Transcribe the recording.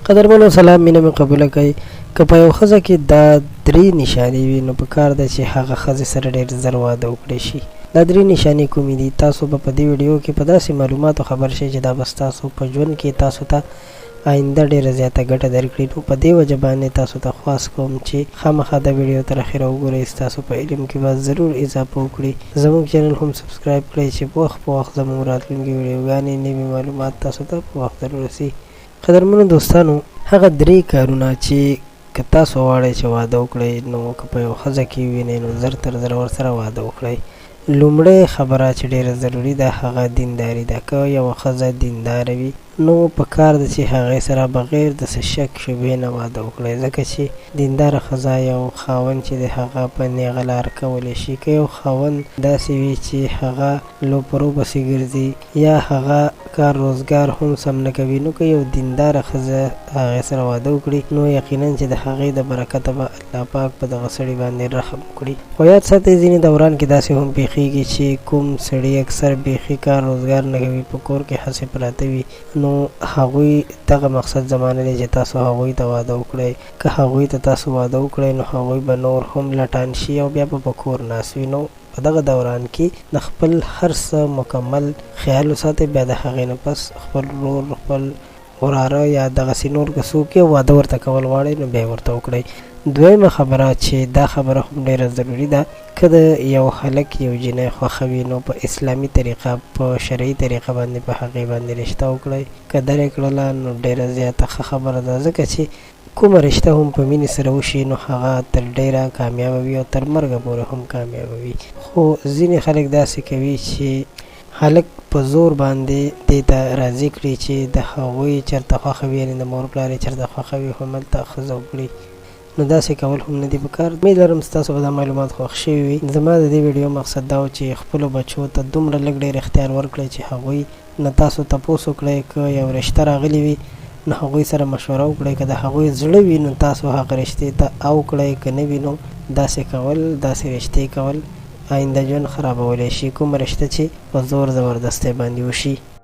قدرمنو سلام مینه مې قبوله کړئ. که په یو ښځه کې دا درې نشانې وي نو په کار ده چې هغه ښځې سره ډېر زر واده وکړی شي. دا درې نشانې کومې دي؟ تاسو به په دې ویډیو کې په داسې معلوماتو خبر شئ چې دا به ستاسو په ژوند کې تاسو ته آینده ډېره زیاته ګټه درکړي. نو په دې وجه باندې تاسو ته خواست کوم چې خامخا دا ویډیو تر اخره وګورئ، ستاسو په علم کې به ضرور اضافه وکړي. زموږ چینل هم سبسکرایب کړئ چې وخت په وخت زموږ راتلونکې ویډیوګانې نوي معلومات تاسو ته په وخت در ورسي. قدرمنو دوستانو، هغه درې کارونه چې که تاسو غواړئ چې واده وکړئ نو که په یوه ښځه کې ووینئ نو زر تر زره ورسره واده وکړئ. لومړی خبره چې ډېره ضروري ده هغه دینداري ده. که یوه ښځه دینداره وي نو په کار ده چې هغې سره بغیر د څه شک شبهې نه واده وکړئ، ځکه چې دینداره ښځه یو خاوند چې دی هغه په نیغه لار کولی شي. که یو خاوند داسې وي چې هغه لوپرو پسې ګرځي یا هغه کار روزګار هم سم نه کوي نو که یو دینداره ښځه هغې سره واده وکړي نو یقینا چې د هغې د برکته به الله پاک په دغه سړي باندې رحم وکړي. خو یاد ساتئ ځینې دوران کې داسې هم پیښیږي چې کوم سړي اکثر بیخي کار روزګار نه کوي په کور کې هسې پراته وي نو هغوی دغه مقصد زما نه دی چې تاسو هغوی ته واده وکړئ. که هغوی ته تاسو واده وکړئ نو هغوی به نور هم لټان شي او بیا به په کور ناست وي نو په دغه دوران کې د خپل هر څه مکمل خیال وساتئ، بیا د هغې نه پس خپل ورور، خپل وراره یا دغسې نور که څوک یې واده ورته کول غواړئ نو بیا یې ورته وکړئ. دویمه خبره چې دا خبره هم ډېره ضروري ده، که د یو هلک یو جینۍ خوښه وي نو په اسلامي طریقه په شرعي طریقه باندې په هغې باندې رشته وکړئ، که درې کړله نو ډېره زیاته ښه خبره ده، ځکه چې کومه رشته هم په مینې سره وشي نو هغه تر ډېره کامیابه وي او تر مرګه پورې هم کامیابه وي. خو ځینې خلک داسې کوي چې هلک په زور باندې دې ته راضي کړي چې د هغوی چرته خوښه وي، یعنې د مور پلار یې چرته خوښه وي هملته ښځه وکړي، نو داسې کول هم نه دي پکار. امید لرم ستاسو به دا معلومات خوښ شوي وي. زما د دې ویډیو مقصد دا و چې خپلو بچو ته دومره لږ ډېر اختیار ورکړئ چې هغوی نه تاسو تپوس وکړئ، که یو رشته راغلي وي نو هغوی سره مشوره وکړئ، که د هغوی زړه وي نو تاسو هغه رشتې ته او کړئ، که نه وي نو داسې کول داسې رشتې کول آینده ژوند خرابولی شي، کومه رشته چې په زور زبردستۍ باندې وشي.